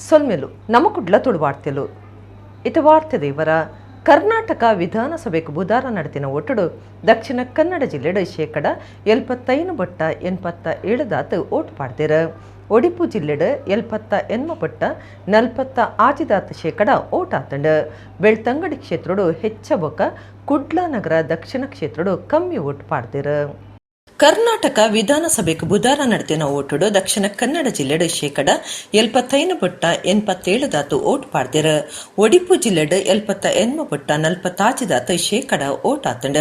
ಸೊಲ್ಮೆಲು ನಮಕುಡ್ಲ ತುಳುವಾರ್ತೆಲು. ಇತ ವಾರ್ತೆ ದೇವರ ಕರ್ನಾಟಕ ವಿಧಾನಸಭೆಗೆ ಬುಧಾರ ನಡೆತಿನ ಒಟ್ಟುಡು ದಕ್ಷಿಣ ಕನ್ನಡ ಜಿಲ್ಲೆಡ್ 55.87% ದಾತ್ ಓಟು ಪಾಡ್ದೆರ್. ಒಡಿಪು ಜಿಲ್ಲೆಡ್ 78.46% ಓಟಾತಂಡ್. ಬೆಳ್ತಂಗಡಿ ಕ್ಷೇತ್ರಡು ಹೆಚ್ಚ ಬೊಕ್ಕ ಕುಡ್ಲ ನಗರ ದಕ್ಷಿಣ ಕ್ಷೇತ್ರಡು ಕಮ್ಮಿ ಓಟು ಪಾಡ್ದೆರ್. ಕರ್ನಾಟಕ ವಿಧಾನಸಭೆಗೆ ಬುಧಾರ ನಡೆದಿನ ಓಟುಡು ದಕ್ಷಿಣ ಕನ್ನಡ ಜಿಲ್ಲೆಡ್ 75.87% ದಾತು ಓಟು ಪಾಡ್ದೆರ್. ಒಡಿಪು ಜಿಲ್ಲೆಡ್ 78.46% ಓಟಾತಂಡ್.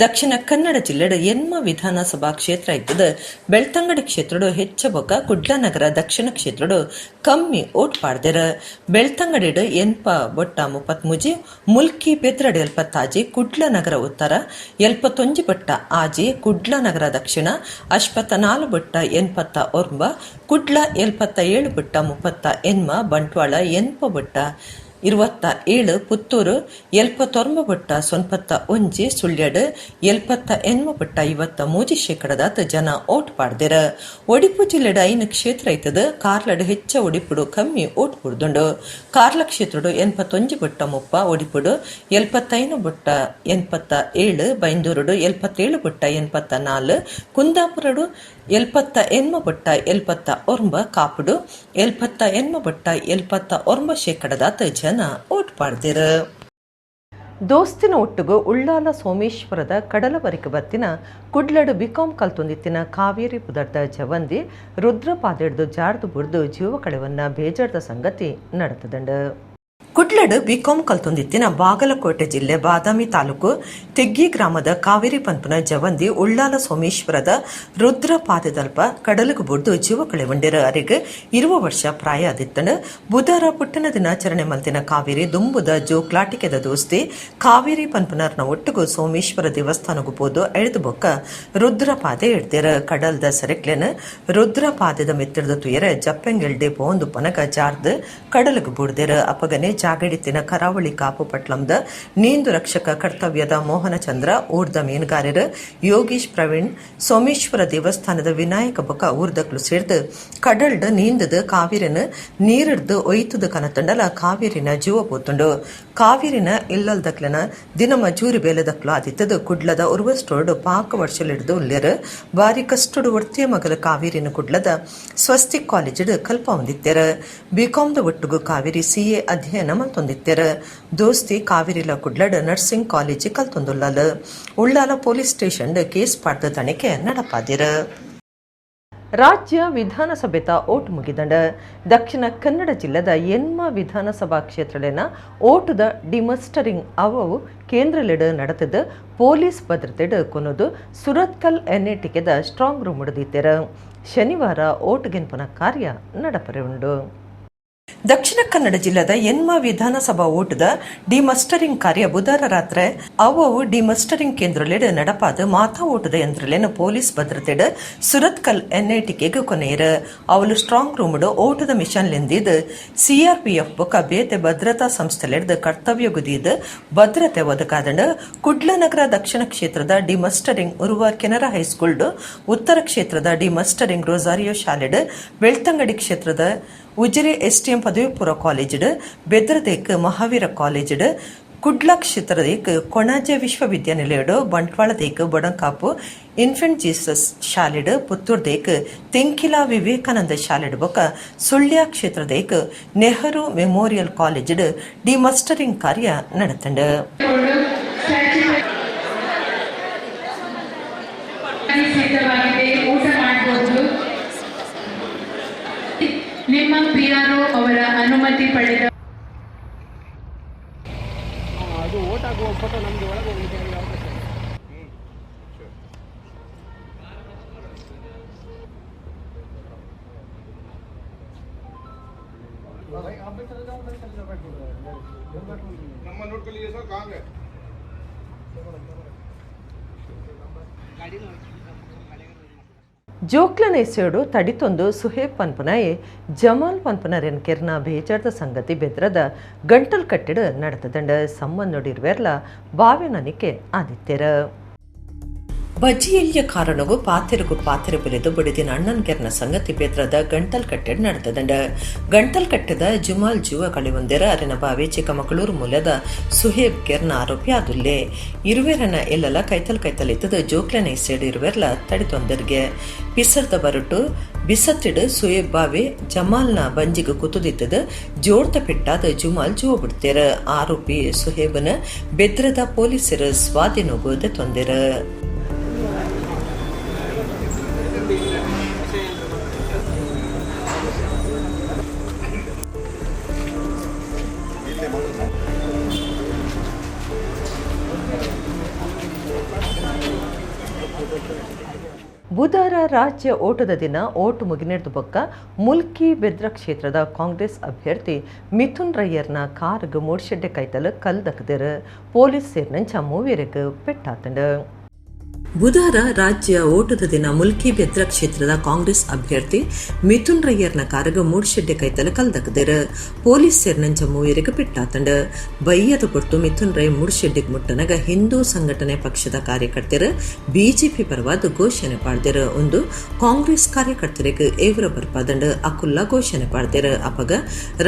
ದಕ್ಷಿಣ ಕನ್ನಡ ಜಿಲ್ಲೆಡ್ ಎನ್ಮ ವಿಧಾನಸಭಾ ಕ್ಷೇತ್ರ ಇತ್ತದ ಬೆಳ್ತಂಗಡಿ ಕ್ಷೇತ್ರಡು ಹೆಚ್ಚ ಬೊಕ್ಕ ಕುಡ್ಲ ನಗರ ದಕ್ಷಿಣ ಕ್ಷೇತ್ರಡು ಕಮ್ಮಿ ಓಟು ಪಾಡ್ದೆರ್. ಬೆಳ್ತಂಗಡಿಡ್ 80.33, ಮುಲ್ಕಿ ಬೆದ್ರಡ್ 76, ಕುಡ್ಲ ನಗರ ಉತ್ತರ 71.6, ಕುಡ್ಲ ನಗರ ದಕ್ಷಿಣ 64.89, ಕುಡ್ಲ 77.38, ಬಂಟ್ವಾಳ 80.27, ಪುತ್ತೂರು 79.01, ಸುಳ್ಯಡ್ 78.53% ದಾತ್ ಜನ ಓಟ್ ಪಾಡ್ದೆರ್. ಒಡಿಪು ಜಿಲ್ಲೆಡ್ 5 ಕ್ಷೇತ್ರ ಇತ್ತದ ಕಾರ್ಲಡ್ ಹೆಚ್ಚ, ಒಡಿಪುಡು ಕಮ್ಮಿ ಓಟ್ ಬುಡ್ದುಂಡು. ಕಾರ್ಲ ಕ್ಷೇತ್ರಡು 81.30, ಒಡಿಪುಡು 75.87, ಬೈಂದೂರುಡು 77.84, ಕುಂದಾಪುರಡು 78.79, ಕಾಪುಡು 78.79% ದಾತ್ ಜನ ಓಟ್ ಪಾಡ್ದೆರ್. ದೋಸ್ತಿನ ಒಟ್ಟುಗು ಉಳ್ಳಾಲ ಸೋಮೇಶ್ವರದ ಕಡಲಬರಿಕ ಬತ್ತಿನ ಕುಡ್ಲಡು ಬಿಕಾಂ ಕಲ್ತೊಂದಿತ್ತಿನ ಕಾವೇರಿ ಪುದರ್ದ ಜವಂದಿ ರುದ್ರಪಾದೆಡ್ದು ಜಾರ್ದು ಬುಡ್ದು ಜೀವ ಕಳೆವನ್ನ ಬೇಜಾರ್ದ ಸಂಗತಿ ನಡೆತದಂಡು. ಕುಡ್ಲಡ್ ಬಿಕಾಂ ಕಲ್ತೊಂದಿತ್ತಿನ ಬಾಗಲಕೋಟೆ ಜಿಲ್ಲೆ ಬಾದಾಮಿ ತಾಲೂಕು ತೆಗ್ಗಿ ಗ್ರಾಮದ ಕಾವೇರಿ ಪನ್ಪುನ ಜವಂದಿ ಉಳ್ಳಾಲ ಸೋಮೇಶ್ವರದ ರುದ್ರಪಾದೆದಲ್ಪ ಕಡಲುಗು ಬುಡ್ದು ಜೀವ ಕಳೆವೊಂಡೆರ್. ಅರೆಗ್ 20 ವರ್ಷ ಪ್ರಾಯ ಆದಿತ್ತಂಡ್. ಬುಧಾರ ಪುಟ್ಟನ ದಿನಾಚರಣೆ ಮಲ್ತಿನ ಕಾವೇರಿ ದುಂಬುದ ಜೋಕ್ಲಾಟಿಕೆದ ದೋಸ್ತಿ ಕಾವೇರಿ ಪನ್ಪುನರ್ನ ಒಟ್ಟುಗು ಸೋಮೇಶ್ವರ ದೇವಸ್ಥಾನಗು ಪೋದು ಎಳ್ದು ಬೊಕ್ಕ ರುದ್ರಪಾದೆ ಎಡ್ದೆರ್. ಕಡಲ್ದ ಸೆರೆಕ್ಲೆನ್ ರುದ್ರಪಾದೆದ ಮಿತ್ತರ್ದ ತುಯರೆ ಜಪ್ಪೆಂಗೆಲ್ಡೆ ಪೋಂದು ಪನಗ ಜಾರ್ದ್ ಕಡಲುಗು ಬುಡ್ದೆರ್. ಅಪಗನೆ ಜಾಗಡಿತ್ತಿನ ಕರಾವಳಿ ಕಾಪು ಪಟ್ಲಂದ ನೀಂದು ರಕ್ಷಕ ಕರ್ತವ್ಯದ ಮೋಹನಚಂದ್ರ, ಊರ್ದ ಮೀನುಗಾರರು ಯೋಗೀಶ್, ಪ್ರವೀಣ್, ಸೋಮೇಶ್ವರ ದೇವಸ್ಥಾನದ ವಿನಾಯಕ ಬೊಕ್ಕ ಊರ್ದಕ್ಲು ಸೇರ್ದು ಕಡಲ್ಡ್ ನೀಂದದ ಕಾವೇರಿನ ನೀರಿಡ್ದು ಒಯ್ತುದು ಕನತಂಡಲ ಕಾವೇರಿನ ಜೀವ ಪೋತುಂಡು. ಕಾವೇರಿನ ಇಲ್ಲಲ್ದಕ್ಲೆನ ದಿನ ಮಜೂರಿ ಬೇಲೆದಕ್ಲು ಆದಿತ್ತದು ಕುಡ್ಲದ ಉರ್ವಸ್ಟೋರ್ಡ್ ಪಾಕ ವರ್ಷಲಿಡ್ದು ಉಲ್ಲೆರ್. ಬಾರಿ ಕಷ್ಟಡು ಒರ್ತಿಯ ಮಗಲ ಕಾವೇರಿನ ಕುಡ್ಲದ ಸ್ವಸ್ತಿಕ್ ಕಾಲೇಜಿಡ್ ಕಲ್ಪ ಹೊಂದಿತ್ತೆರ್. ಬಿಕಾಂದ ಒಟ್ಟುಗು ಕಾವೇರಿ ಸಿಎ ಅಧ್ಯಯನ ಮಲ್ತೊಂದಿತ್ತೆರ್. ದೋಸ್ತಿ ಕಾವೇರಿಲ ಕುಡ್ಲಡ್ ನರ್ಸಿಂಗ್ ಕಾಲೇಜ್ ಕಲ್ತೊಂದುಲ್ಲಲ್. ಉಳ್ಳಾಲ ಪೊಲೀಸ್ ಸ್ಟೇಷನ್ ಕೇಸ್ ಪಾಡ್ದ ತನಿಖೆ ನಡಪಾದಿರ್. ರಾಜ್ಯ ವಿಧಾನಸಭೆತ ಓಟು ಮುಗಿದಂಡ. ದಕ್ಷಿಣ ಕನ್ನಡ ಜಿಲ್ಲೆದ ಎನ್ಮ ವಿಧಾನಸಭಾ ಕ್ಷೇತ್ರಲೆನ ಓಟುದ ಡಿಮಸ್ಟರಿಂಗ್ ಅವು ಕೇಂದ್ರಲೆಡ್ ನಡೆತದ ಪೊಲೀಸ್ ಭದ್ರತೆಡ್ ಕೊನೊದು ಸುರತ್ಕಲ್ ಎನ್ಐಟಿಕೆದ ಸ್ಟ್ರಾಂಗ್ ರೂಮ್ ದಿತ್ತೆರ್. ಶನಿವಾರ ಓಟು ಗೆನ್ಪುನ ಕಾರ್ಯ ನಡಪರೆ ಉಂಡು. ದಕ್ಷಿಣ ಕನ್ನಡ ಜಿಲ್ಲೆದ ಎನ್ಮ ವಿಧಾನಸಭಾ ಓಟದ ಡಿಮಸ್ಟರಿಂಗ್ ಕಾರ್ಯ ಬುಧಾರ ರಾತ್ರಿ ಅವು ಡಿಮಸ್ಟರಿಂಗ್ ಕೇಂದ್ರಲೆಡ್ ನಡಪಾದ ಮಾತಾ ಓಟದ ಯಂತ್ರಲೆನ್ ಪೊಲೀಸ್ ಭದ್ರತೆಡ್ ಸುರತ್ಕಲ್ ಎನ್ಐಟಿಕೆಗ್ ಕೊನೆಯರ್. ಅವಲು ಸ್ಟ್ರಾಂಗ್ ರೂಮ್ಡ್ ಓಟದ ಮಿಷನ್ ಲೆಂದಿದ್ ಸಿಆರ್ಪಿಎಫ್ ಬೊಕ್ಕ ಬೇತೆ ಭದ್ರತಾ ಸಂಸ್ಥೆಲೆಡ್ದ್ ಕರ್ತವ್ಯ ಗುದೀದ್ ಭದ್ರತೆ ಒದಗಾದಂಡ್. ಕುಡ್ಲ ನಗರ ದಕ್ಷಿಣ ಕ್ಷೇತ್ರದ ಡಿಮಸ್ಟರಿಂಗ್ ಉರ್ವ ಕೆನರಾ ಹೈಸ್ಕೂಲ್ಡ್, ಉತ್ತರ ಕ್ಷೇತ್ರದ ಡಿಮಸ್ಟರಿಂಗ್ ರೋಸಾರಿಯೋ ಶಾಲೆಡ್, ಬೆಳ್ತಂಗಡಿ ಕ್ಷೇತ್ರದ ಉಜಿರೆ ಎಸ್ಟಿಎಂ ಪದವಿ ಪೂರ್ವ ಕಾಲೇಜಿಡ್, ಬೆದ್ರದೇಕ್ ಮಹಾವೀರ ಕಾಲೇಜಿಡ್, ಕುಡ್ಲ ಕ್ಷೇತ್ರದೇಕ್ ಕೊಣಾಜೆ ವಿಶ್ವವಿದ್ಯಾನಿಲಯಡ್, ಬಂಟ್ವಾಳದೇಕ್ ಬೊಡಂಕಾಪು ಇನ್ಫೆಂಟ್ ಜೀಸಸ್ ಶಾಲೆಡ್, ಪುತ್ತೂರ್ದೇಕ್ ತೆಂಕಿಲಾ ವಿವೇಕಾನಂದ ಶಾಲೆಡ್ ಬೊಕ್ಕ ಸುಳ್ಯ ಕ್ಷೇತ್ರದೇಕ್ ನೆಹರು ಮೆಮೋರಿಯಲ್ ಕಾಲೇಜಿಡ್ ಡಿಮಸ್ಟರಿಂಗ್ ಕಾರ್ಯ ನಡೆತಂಡ್. ಸಿದ್ಧವಾಗಿದೆ, ಊಟ ಮಾಡಬಹುದು. ನಿಮ್ಮ ಪಿಆರ್ಒ ಅವರ ಅನುಮತಿ ಪಡೆದ ಅದು ಓಟ್ ಹಾಕುವ ಫೋಟೋ ನಮಗೆ ಒಳಗೆ ಹೋಗ್ಲಿಕ್ಕೆ ನಮಗೆ ಅವಕಾಶ ಇಲ್ಲ. नंबर नोट कर लीजिए सर, कहाँ गए? ಜೋಕ್ಲನೇಸೆಡು ತಡಿತೊಂದು ಸುಹೇಬ್ ಪನ್ಪುನಾಯೆ ಜಮಾಲ್ ಪನ್ಪುನರೆನ್ ಕೆರ್ನ ಬೇಜಾರ್ದ ಸಂಗತಿ ಬೆದ್ರದ ಗಂಟಲ್ ಕಟ್ಟಿಡ್ ನಡತದಂಡ. ಸಂಬಂಧೊಡಿರ್ವೆರ್ಲ ಬಾವೆನನಿಕೆ ಆದಿತ್ತೆರ್. ಬಜ್ಜಿಯಲ್ಲಿಯ ಕಾರಣಗೂ ಪಾತೆರುಗು ಪಾತೆರು ಬೆಳೆದು ಬಡಿದಿನ ಅಣ್ಣನ್ಗೆರ್ನ ಸಂಗತಿ ಬೆದ್ರದ ಗಂಟಲ್ ಕಟ್ಟೆಡ್ ನಡೆದದಂಡ. ಗಂಟಲ್ ಕಟ್ಟೆದ ಜುಮಾಲ್ ಜೀವ ಕಳೆವೊಂದೆರ. ಅರೆನ ಬಾವಿ ಚಿಕ್ಕಮಗಳೂರು ಮೂಲದ ಸುಹೇಬ್ ಕೆರ್ನ ಆರೋಪಿ ಆದುಲ್ಲೆ. ಇರುವೆರನ ಎಲ್ಲಲ ಕೈತಲ್ ಕೈತಲ್ ಇತ್ತದ ಜೋಕ್ಲೆನ ಇಸೇಡು ಇರುವೆರ್ಲ ತಡಿತೊಂದರ್ಗೆ. ಪಿಸರ್ದ ಬರುಟು ಬಿಸತ್ತಿಡು ಸುಹೇಬ್ ಬಾವಿ ಜಮಾಲ್ನ ಬಂಜಿಗೆ ಕುತುದಿತ್ತದ ಜೋರ್ತ ಪೆಟ್ಟಾದ ಜುಮಾಲ್ ಜೀವ ಬಿಡ್ತೇರ. ಆರೋಪಿ ಸುಹೇಬನ ಬೆದ್ರದ ಪೊಲೀಸರು ಸ್ವಾಧೀನಗೋದ ತೊಂದೆರ. ಬುಧವಾರ ರಾಜ್ಯ ಓಟದ ದಿನ ಓಟು ಮುಗಿನೆಡ್ದು ಬೊಕ್ಕ ಮುಲ್ಕಿ ಬೆದ್ರ ಕ್ಷೇತ್ರದ ಕಾಂಗ್ರೆಸ್ ಅಭ್ಯರ್ಥಿ ಮಿಥುನ್ ರೈಯರ್ನ ಕಾರ್ಗ್ ಮೂಡ್ಶೆಡ್ಡೆ ಕೈತಲ್ ಕಲ್ದಕ್ದೆರ್. ಪೊಲೀಸ್ ಸೇರ್ನಂಚ ಮೂವೆರೆಗ್ ಪೆಟ್ಟಾತಂಡ್. ಬುಧವಾರ ರಾಜ್ಯ ಓಟದ ದಿನ ಮುಲ್ಕಿ ಬೆದ್ರ ಕ್ಷೇತ್ರದ ಕಾಂಗ್ರೆಸ್ ಅಭ್ಯರ್ಥಿ ಮಿಥುನ್ ರೈಯರ್ನ ಕಾರಗ ಮೂಡ್ಶೆಡ್ಡೆ ಕೈತಲ್ ಕಲ್ದಕ್ದೆರ್. ಪೊಲೀಸ್ ಸೇರ್ನಂಚ ಮೂವೆರೆಗ್ ಪೆಟ್ಟಾತಂಡ್. ಬಯ್ಯದ ಪೊರ್ತು ಮಿಥುನ್ ರೈ ಮೂಡ್ಶೆಡ್ಡಿಗ್ ಮುಟ್ಟನಗ ಹಿಂದೂ ಸಂಘಟನೆ ಪಕ್ಷದ ಕಾರ್ಯಕರ್ತರು ಬಿಜೆಪಿ ಪರವಾದ ಘೋಷಣೆ ಪಾಡ್ದೆರ್. ಒಂದು ಕಾಂಗ್ರೆಸ್ ಕಾರ್ಯಕರ್ತರಿಗೆ ಏವರ ಬರ್ಪಾದಂಡ್. ಅಕುಲ್ಲ ಘೋಷಣೆ ಪಾಡ್ದೆರ್. ಅಪಗ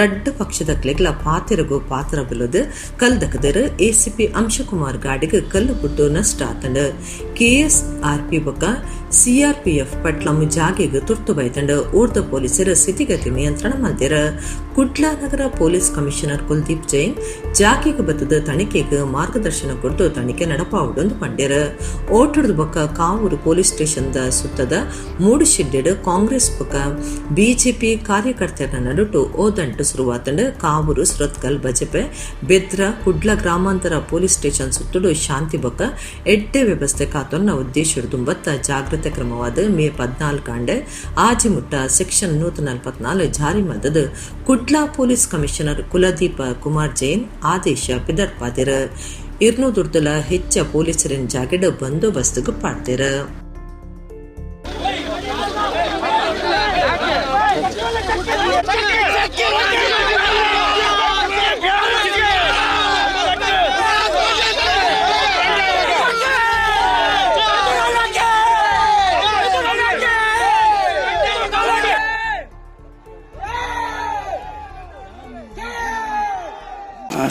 ರಡ್ಡ್ ಪಕ್ಷದ ಕ್ಲೆಗ್ಲ ಪಾತೆರಗು ಪಾತ್ರ ಬಲದು ಕಲ್ದಕ್ದೆರ್. ಎಸಿಪಿ ಅಂಶಕುಮಾರ್ ಗಾಡಿಗೆ ಕಲ್ಲು ಬಿಟ್ಟು ನಷ್ಟ ಆತಂಡ್. ಕೆಎಸ್ಆರ್ಪಿ ಬೊಕ್ಕ ಸಿಆರ್ಪಿಎಫ್ ಪಟ್ಲಂ ಜಾಗೆಗ್ ತುರ್ತು ಬೈತಂಡ್. ಊರ್ದ ಪೊಲೀಸರು ಸ್ಥಿತಿಗತಿ ನಿಯಂತ್ರಣ ಮಲ್ದೆರ್. ಕುಡ್ಲ ನಗರ ಪೊಲೀಸ್ ಕಮಿಷನರ್ ಕುಲ್ದೀಪ್ ಜೈನ್ ಜಾಗೆಗ್ ಬತ್ತದ ತನಿಖೆಗ್ ಮಾರ್ಗದರ್ಶನ ಕೊರ್ದು ತನಿಖೆ ನಡಪಾವುಡೊಂದು ಪಂಡೆರ್. ಓಟುಡ್ದು ಬೊಕ್ಕ ಕಾವೂರು ಪೊಲೀಸ್ ಸ್ಟೇಷನ್ the ಸುತ್ತದ ಮೂಡುಶೆಡ್ಡೆಡ್ ಕಾಂಗ್ರೆಸ್ ಬೊಕ್ಕ ಬಿಜೆಪಿ ಕಾರ್ಯಕರ್ತರ ನಡುಟು ಓದಂಟು ಶುರುವಾತಂಡ್. ಕಾವೂರು, ಸುರತ್ಕಲ್, ಬಜಪೆ, ಬೆದ್ರ, ಕುಡ್ಲ ಗ್ರಾಮಾಂತರ ಪೊಲೀಸ್ ಸ್ಟೇಷನ್ ಸುತ್ತುಡು ಶಾಂತಿ ಬೊಕ್ಕ ಎಡ್ಡೆ ವ್ಯವಸ್ಥೆ ಕಾತೊನ್ನ ಉದ್ದೇಶ ದುಂಬತ್ತ ಜಾಗೃತೆ ಕ್ರಮವಾದ ಮೇ 14 ಅಂಡೆ ಆಜಿಮುಟ್ಟ ಸೆಕ್ಷನ್ 144 ಜಾರಿ ಮಲ್ದದು ಕುಡ್ಲ ಪೊಲೀಸ್ ಕಮಿಷನರ್ ಕುಲದೀಪ ಕುಮಾರ್ ಜೈನ್ ಆದೇಶ ಪಿದರ್ಪಾದೆರ್. ಇರ್ನೂದುರ್ದಲ ಹೆಚ್ಚ ಪೊಲೀಸರಿನ ಜಾಗೆಡ್ ಬಂದೋಬಸ್ತ್ಗ್ ಪಾಡ್ದೆರ್.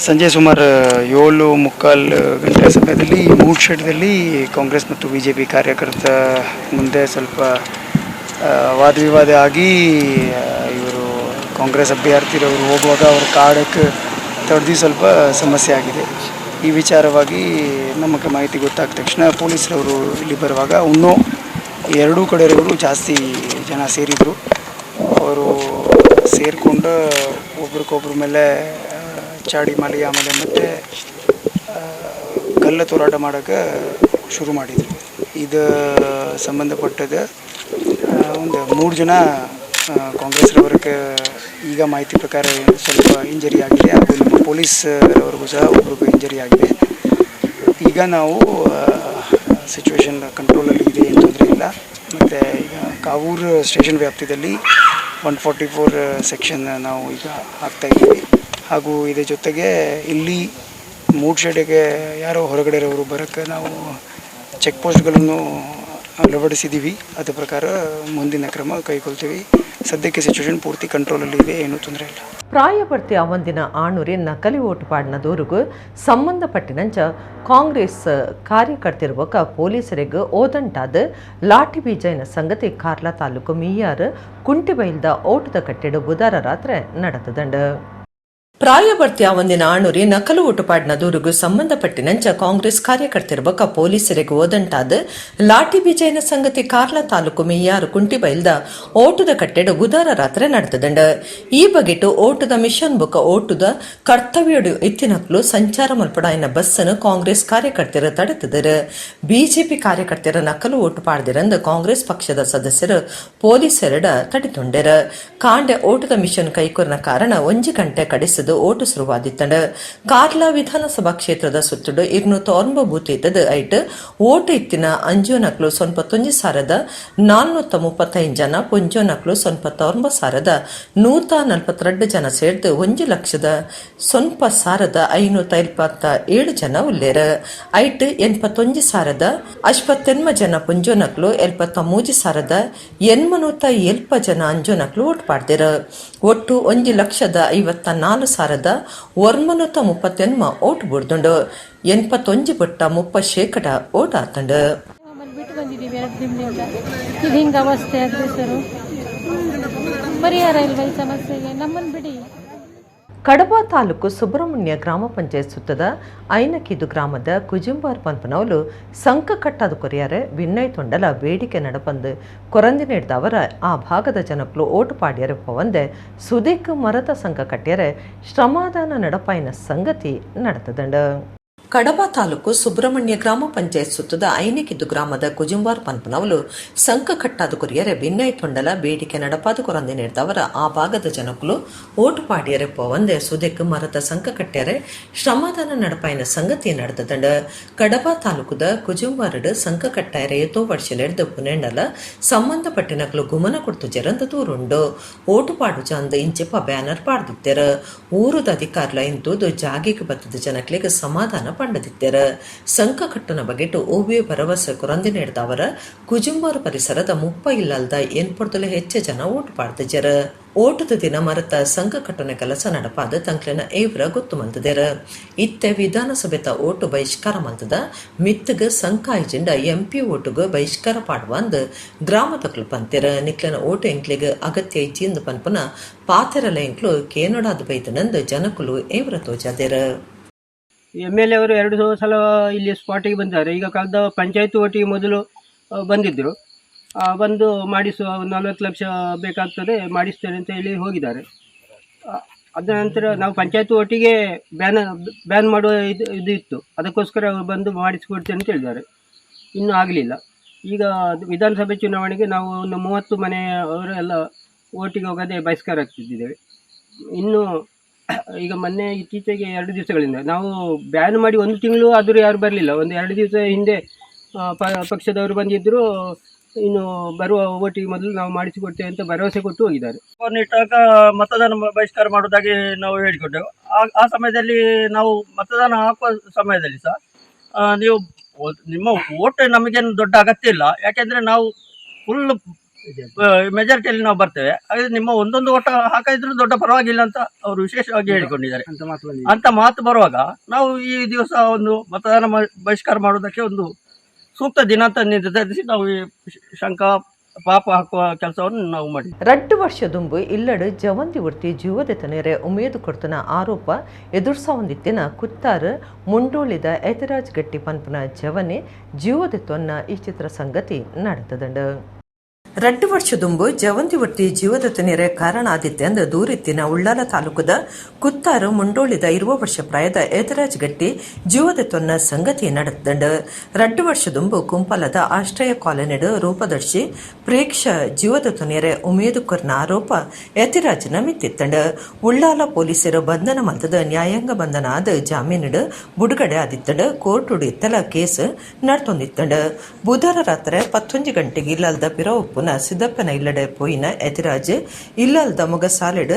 ಸಂಜೆ ಸುಮಾರು 7:45 ಗಂಟೆ ಸಮಯದಲ್ಲಿ ಮೂಡ್ಶೆಡ್ದಲ್ಲಿ ಕಾಂಗ್ರೆಸ್ ಮತ್ತು B J P ಕಾರ್ಯಕರ್ತ ಮುಂದೆ ಸ್ವಲ್ಪ ವಾದವಿವಾದ ಆಗಿ ಇವರು ಕಾಂಗ್ರೆಸ್ ಅಭ್ಯರ್ಥಿರವರು ಹೋಗುವಾಗ ಅವರ ಕಾಡಕ್ಕೆ ತಡೆದು ಸ್ವಲ್ಪ ಸಮಸ್ಯೆ ಆಗಿದೆ. ಈ ವಿಚಾರವಾಗಿ ನಮಗೆ ಮಾಹಿತಿ ಗೊತ್ತಾದ ತಕ್ಷಣ ಪೊಲೀಸರವರು ಇಲ್ಲಿ ಬರುವಾಗ ಇನ್ನೂ ಎರಡೂ ಕಡೆಯವರು ಜಾಸ್ತಿ ಜನ ಸೇರಿದರು. ಅವರು ಸೇರಿಕೊಂಡು ಒಬ್ರಿಗೊಬ್ರ ಮೇಲೆ ಚಾಡಿ ಮಾಡಿ ಆಮೇಲೆ ಮತ್ತೆ ಕಲ್ಲು ತೂರಾಟ ಮಾಡೋಕ್ಕೆ ಶುರು ಮಾಡಿದರು. ಇದು ಸಂಬಂಧಪಟ್ಟದ ಒಂದು 3 ಜನ ಕಾಂಗ್ರೆಸ್ರವರಿಗೆ ಈಗ ಮಾಹಿತಿ ಪ್ರಕಾರ ಸ್ವಲ್ಪ ಇಂಜರಿ ಆಗಿದೆ. ಹಾಗೂ ನಮ್ಮ ಪೊಲೀಸರವ್ರಿಗೂ ಸಹ ಒಬ್ರಿಗೂ ಇಂಜರಿ ಆಗಿದೆ. ಈಗ ನಾವು ಸಿಚುವೇಶನ್ ಕಂಟ್ರೋಲಲ್ಲಿ ಇದೆ, ಏನು ತೊಂದರೆ ಇಲ್ಲ. ಮತ್ತು ಈಗ ಕಾವೂರು ಸ್ಟೇಷನ್ ವ್ಯಾಪ್ತಿಯಲ್ಲಿ 144 ಸೆಕ್ಷನ್ ನಾವು ಈಗ ಹಾಕ್ತಾಯಿದ್ದೀವಿ. ಹಾಗೂ ಇದರ ಜೊತೆಗೆ ಇಲ್ಲಿ ಮೂಡ್ಶೆಡ್ಗೆ ಯಾರೋ ಹೊರಗಡೆರವರು ಬರೋಕ್ಕೆ ನಾವು ಚೆಕ್ ಪೋಸ್ಟ್ಗಳನ್ನು ಅಳವಡಿಸಿದ್ದೀವಿ. ಅದ್ರ ಪ್ರಕಾರ ಮುಂದಿನ ಕ್ರಮ ಕೈಗೊಳ್ತೀವಿ. ಸದ್ಯಕ್ಕೆ ಸಿಚುವೇಶನ್ ಪೂರ್ತಿ ಕಂಟ್ರೋಲಲ್ಲಿ ಇದೆ, ಏನೂ ತೊಂದರೆ ಇಲ್ಲ. ಪ್ರಾಯಪರ್ತಿ ಅವಂದಿನ ಆಣೂರಿ ನಕಲಿ ಓಟು ಪಾಡಿನ ದೂರುಗು ಸಂಬಂಧಪಟ್ಟಿನಂಚ ಕಾಂಗ್ರೆಸ್ ಕಾರ್ಯಕರ್ತಿರುವ ಪೊಲೀಸರಿಗೆ ಓದಂಟಾದ ಲಾಠಿ ಬೀಜನ ಸಂಗತಿ ಕಾರ್ಲ ತಾಲೂಕು ಮೀಯಾರ್ ಕುಂಟಿಬೈಲ್ದ ಓಟದ ಕಟ್ಟೆಡು ಬುಧವಾರ ರಾತ್ರಿ ನಡೆತದಂಡ. ಪ್ರಾಯಭರ್ತಿ ಒಂದಿನ ಆಣೂರಿ ನಕಲು ಓಟುಪಾಡಿನ ದೂರುಗು ಸಂಬಂಧಪಟ್ಟಿನಂಚ ಕಾಂಗ್ರೆಸ್ ಕಾರ್ಯಕರ್ತಿರುವ ಪೊಲೀಸರಿಗೆ ಓದಂಟಾದ ಲಾಠಿ ಬೀಜನ ಸಂಗತಿ ಕಾರ್ಲ ತಾಲೂಕು ಮೆಯ್ಯಾರು ಕುಂಟಿಬೈಲ್ದ ಓಟದ ಕಟ್ಟೆಡು ಬುಧವಾರ ರಾತ್ರಿ ನಡೆತದಂಡ. ಈ ಬಗೆಟು ಓಟದ ಮಿಷನ್ ಬುಕ್ಕ ಓಟದ ಕರ್ತವ್ಯಡು ಇತ್ತಿನಕ್ಲು ಸಂಚಾರ ಮಲ್ಪಡಾಯಿನ ಬಸ್ಸನ್ನು ಕಾಂಗ್ರೆಸ್ ಕಾರ್ಯಕರ್ತರ ತಡೆತದರು. ಬಿಜೆಪಿ ಕಾರ್ಯಕರ್ತರ ನಕಲು ಓಟು ಪಾಡ್ದಿರಂದು ಕಾಂಗ್ರೆಸ್ ಪಕ್ಷದ ಸದಸ್ಯರು ಪೊಲೀಸರಡ ತಡೆತೊಂಡೆರ. ಕಾಂಡೆ ಓಟದ ಮಿಷನ್ ಕೈಕೊರ್ನ ಕಾರಣ 1 ಗಂಟೆ ಕಡಿಸದು ಗಂಟೆರ್ದ್ ಓಟು ಶುರುವಾದಿತ್ತಂಡ್. ಕಾರ್ಲ ವಿಧಾನಸಭಾ ಕ್ಷೇತ್ರದ ಸುತ್ತುಡು 209 ಬೂತ್ ಇತ್ತದ. ಐಟ್ ಓಟು ಇತ್ತಿನ ಅಂಜೋನಕ್ಲು 91,435 ಜನ, ಪೊಂಜೋನಕ್ಲು 99,142 ಜನ ಸೇರ್ದು 1,01,527 ಜನ ಉಲ್ಲೇರ್. ಐಟ್ 81,089 ಜನ ಪೊಂಜೋನಕ್ಲು, 73,850 ಜನ ಅಂಜೋನಕ್ಲು ಓಟ್ ಪಾಡ್ದೆರ್. ಒಟ್ಟು 1,54,939 ಓಟ್ ಬುಡ್ದುಂಡು. 81.30% ಓಟ್ ಆತಂಡು. ಆಮೇಲೆ ಬಿಟ್ಟು ಬಂದಿದ್ದೀವಿ 2 ದಿನದಿಂದ. ಇದು ಹಿಂಗೆ ಅವಸ್ಥೆ ಆದರೆ ಸರ್, ಪರಿಹಾರ ಇಲ್ವಾ ಈ ಸಮಸ್ಯೆಗೆ? ನಮ್ಮನ್ನು ಬಿಡಿ. ಕಡಬ ತಾಲೂಕು ಸುಬ್ರಹ್ಮಣ್ಯ ಗ್ರಾಮ ಪಂಚಾಯತ್ ಸುತ್ತದ ಐನಕಿದು ಗ್ರಾಮದ ಕುಜುಂಬಾರ್ ಪನ್ಪನವಲು ಸಂಕ ಕಟ್ಟಾದ ಕೊರಿಯಾರೆ ವಿನ್ನಯ್ ತೊಂಡಲ ಬೇಡಿಕೆ ನಡಪಂದು ಕೊರಂದಿನೇಡ್ದವರ ಆ ಭಾಗದ ಜನಕ್ಲು ಓಟು ಪಾಡ್ಯರೆ ಪವಂದೆ ಸುದೇಕ್ ಮರದ ಸಂಕ ಕಟ್ಟ್ಯರೆ ಶ್ರಮಾದಾನ ನಡಪಾಯಿನ ಸಂಗತಿ ನಡೆತದಂಡ. ಕಡಬ ತಾಲೂಕು ಸುಬ್ರಹ್ಮಣ್ಯ ಗ್ರಾಮ ಪಂಚಾಯತ್ ಸುತ್ತದ ಐನಕಿದ್ದು ಗ್ರಾಮದ ಕುಜುಂಬಾರ್ ಪನ್ಪನವಲು ಸಂಕ ಕಟ್ಟಾದ ಕೊರಿಯರೆ ಬಿನ್ನೈ ತೊಂಡಲ ಬೇಡಿಕೆ ನಡಪಾದ ಕೊರಂದೆ ನೀಡಿದವರ ಆ ಭಾಗದ ಜನಕ್ಕಲು ಓಟು ಪಾಡಿಯರೆ ಪೋವಂದೆ ಸುದೆಕ್ ಮರದ ಸಂಕ ಕಟ್ಟ್ಯರೆ ಶ್ರಮದಾನ ನಡಪಾಯಿನ ಸಂಗತಿ ನಡೆದದಂಡ. ಕಡಬ ತಾಲೂಕುದ ಕುಜುಂಬಾರಡು ಸಂಕ ಕಟ್ಟಾಯರೆ ಏತೋ ವರ್ಷಲೆಡ್ದು ಪುನೆಂಡಲ ಸಂಬಂಧಪಟ್ಟಿನಕ್ಲು ಗುಮನ ಕೊಡ್ತು ಜರಂದ ದೂರುಂಡು. ಓಟು ಪಾಡು ಚಂದ ಇಂಚೆಪ ಬ್ಯಾನರ್ ಪಾಡ್ದಿತ್ತೆರ. ಊರುದ ಅಧಿಕಾರ್ಲ ಇಂತೂದು ಜಾಗೆಗೆ ಬತ್ತದ ಜನಕ್ಲೆಗ್ ಸಮಾಧಾನ ಪಂಡದಿತ್ತೆರ. ಸಂಕ ಕಟ್ಟುನ ಬಗೆಟು ಓವೇ ಭರವಸೆ ಕೊರಂದಿ ನೀಡಿದವರ ಕುಜುಂಬಾರ ಪರಿಸರದ 30 ಇಲ್ಲಲ್ದ ಎನ್ಪೊಡ್ದಲ ಹೆಚ್ಚು ಜನ ಓಟು ಪಾಡ್ದಿಜರ. ಓಟದ ದಿನ ಮರತ ಸಂಘ ಕಟ್ಟುನ ಕೆಲಸ ನಡಪಾದ ತಂಕ್ಲೆನ ಏವ್ರ ಗೊತ್ತು ಮಲ್ತದೆರ. ಇತ್ತೆ ವಿಧಾನಸಭೆತ ಓಟು ಬಹಿಷ್ಕಾರ ಮಲ್ತದ ಮಿತ್ತಗ ಸಂಕಾಯಿಜಿಂಡ ಎಂಪಿ ಓಟುಗ ಬಹಿಷ್ಕಾರ ಪಾಡುವಂದ್ ಗ್ರಾಮದಕ್ಲು ಪಂತೆರ. ನಿಕ್ಲೆನ ಓಟು ಎಂಕ್ಲೆಗ್ ಅಗತ್ಯ ಇಜ್ಜಿಂದ ಪನ್ಪುನ ಪಾತೆರಲ ಎಂಕ್ಲು ಕೇನೊಡಾದ ಬೈದನಂದ್ ಜನಕುಲು ಏವ್ರ ತೋಜಾದೆರ. M L A ಅವರು 2 ಸಲ ಇಲ್ಲಿ ಸ್ಪಾಟಿಗೆ ಬಂದಿದ್ದಾರೆ. ಈಗ ಕಳೆದ ಪಂಚಾಯತ್ ಓಟಿಗೆ ಮೊದಲು ಬಂದಿದ್ದರು. ಬಂದು ಮಾಡಿಸುವ, ಒಂದು 40 ಲಕ್ಷ ಬೇಕಾಗ್ತದೆ, ಮಾಡಿಸ್ತೇನೆ ಅಂತ ಹೇಳಿ ಹೋಗಿದ್ದಾರೆ. ಅದರ ನಂತರ ನಾವು ಪಂಚಾಯತ್ ಓಟಿಗೆ ಬ್ಯಾನ್ ಬ್ಯಾನ್ ಮಾಡುವ ಇದು ಇದು ಇತ್ತು. ಅದಕ್ಕೋಸ್ಕರ ಅವರು ಬಂದು ಮಾಡಿಸಿಕೊಡ್ತೇನೆ ಅಂತ ಹೇಳಿದ್ದಾರೆ. ಇನ್ನೂ ಆಗಲಿಲ್ಲ. ಈಗ ವಿಧಾನಸಭೆ ಚುನಾವಣೆಗೆ ನಾವು ಒಂದು 30 ಮನೆಯವರು ಎಲ್ಲ ಓಟಿಗೆ ಹೋಗದೆ ಬಹಿಷ್ಕಾರ ಆಗ್ತಿದ್ದೇವೆ. ಇನ್ನು ಈಗ ಮೊನ್ನೆ ಇತ್ತೀಚೆಗೆ 2 ದಿವಸಗಳಿಂದ ನಾವು ಬ್ಯಾನ್ ಮಾಡಿ 1 ತಿಂಗಳು ಆದರೂ ಯಾರು ಬರಲಿಲ್ಲ. ಒಂದು 2 ದಿವಸ ಹಿಂದೆ ಪಕ್ಷದವರು ಬಂದಿದ್ದರು. ಇನ್ನು ಬರುವ ಓಟಿಗೆ ಮೊದಲು ನಾವು ಮಾಡಿಸಿಕೊಡ್ತೇವೆ ಅಂತ ಭರವಸೆ ಕೊಟ್ಟು ಹೋಗಿದ್ದಾರೆ. ಇಟ್ಟಾಗ ಮತದಾನ ಬಹಿಷ್ಕಾರ ಮಾಡುವುದಾಗಿ ನಾವು ಹೇಳಿಕೊಟ್ಟೆವು. ಆ ಆ ಸಮಯದಲ್ಲಿ, ನಾವು ಮತದಾನ ಹಾಕುವ ಸಮಯದಲ್ಲಿ ಸಹ, ನೀವು ನಿಮ್ಮ ಓಟ್ ನಮಗೇನು ದೊಡ್ಡ ಅಗತ್ಯ ಇಲ್ಲ, ಯಾಕೆಂದ್ರೆ ನಾವು ಫುಲ್ ಮೆಜಾರಿಟಿಯಲ್ಲಿ ನಾವು ಬರ್ತೇವೆ, ಹಾಗಾದ್ರೆ ನಿಮ್ಮ ಒಂದೊಂದು ಓಟ ಹಾಕಿದ್ರು ದೊಡ್ಡ ಪರವಾಗಿಲ್ಲ ಅಂತ ಅವರು ವಿಶೇಷವಾಗಿ ಹೇಳಿಕೊಂಡಿದ್ದಾರೆ ಅಂತ ಮಾತು ಬಂದಿದೆ. ಅಂತ ಮಾತು ಬರುವಾಗ ನಾವು ಈ ದಿವಸ ಒಂದು ಮತದಾನ ಬಹಿಷ್ಕಾರ ಮಾಡುವುದಕ್ಕೆ ಒಂದು ಸೂಕ್ತ ದಿನ ಅಂತ ನಿರ್ಧರಿಸಿ ನಾವು ಈ ಶಂಕ ಪಾಪ ಹಾಕುವ ಕೆಲಸವನ್ನು ನಾವು ಮಾಡಿದ್ವಿ. 2 ವರ್ಷ ದುಂಬು ಇಲ್ಲಡು ಜವಂತಿ ಉರ್ತಿ ಜೀವದೆತ ನೆರೆ ಉಮೇದು ಕೊಡ್ತನ ಆರೋಪ ಎದುರ್ಸಾವೊಂದಿತ್ತಿನ ಕುತ್ತಾರು ಮುಂಡೋಳಿದ ಎತಿರಾಜ್ ಗಟ್ಟಿ ಪನ್ಪುನ ಜವನೆ ಜೀವದೆತ್ವನ್ನ ಈ ಚಿತ್ರ ಸಂಗತಿ ನಡೆತದಂಡ. 2 ವರ್ಷ ದುಂಬು ಜವಂತಿ ಒಟ್ಟಿ ಜೀವದತ್ತ ನೆರೆ ಕಾರಣ ಆದಿತ್ಯ ಅಂದ ದೂರಿತ್ತಿನ ಉಳ್ಳಾಲ ತಾಲೂಕದ ಕುತ್ತಾರು ಮುಂಡೋಳಿದ 20 ವರ್ಷ ಪ್ರಾಯದ ಎತರಾಜ್ ಗಟ್ಟಿ ಜೀವದತ್ವನ್ನ ಸಂಗತಿ ನಡೆದಂಡ. 2 ವರ್ಷ ದುಂಬು ಕುಂಪಲದ ಆಶ್ರಯ ಕಾಲೋನಿಡು ರೂಪದರ್ಶಿ ಪ್ರೇಕ್ಷ ಜೀವದತ್ವ ನೆರೆ ಉಮೇದುಕರ್ನ ಆರೋಪ ಯತಿರಾಜನ ಮಿತ್ತಿತ್ತಂಡ. ಉಳ್ಳಾಲ ಪೊಲೀಸರು ಬಂಧನ ಮಲ್ತದ ನ್ಯಾಯಾಂಗ ಬಂಧನ ಆದ ಜಾಮೀನುಡು ಬುಡುಗಡೆ ಆದಿತ್ತಂಡ. ಕೋರ್ಟುಡು ಇತ್ತಲ ಕೇಸ್ ನಡ್ತೊಂದಿತ್ತಂಡ. ಬುಧವಾರ ರಾತ್ರಿ 11 ಗಂಟೆಗೆ ಇಲ್ಲಲ್ದ ಪಿರವುಪ್ಪುನ ಸಿದ್ದಪ್ಪನ ಇಲ್ಲಡೆ ಪೋಯಿನ ಎತಿರಾಜ್ ಇಲ್ಲಲ್ದ ಮೊಗ ಸಾಲೆಡ್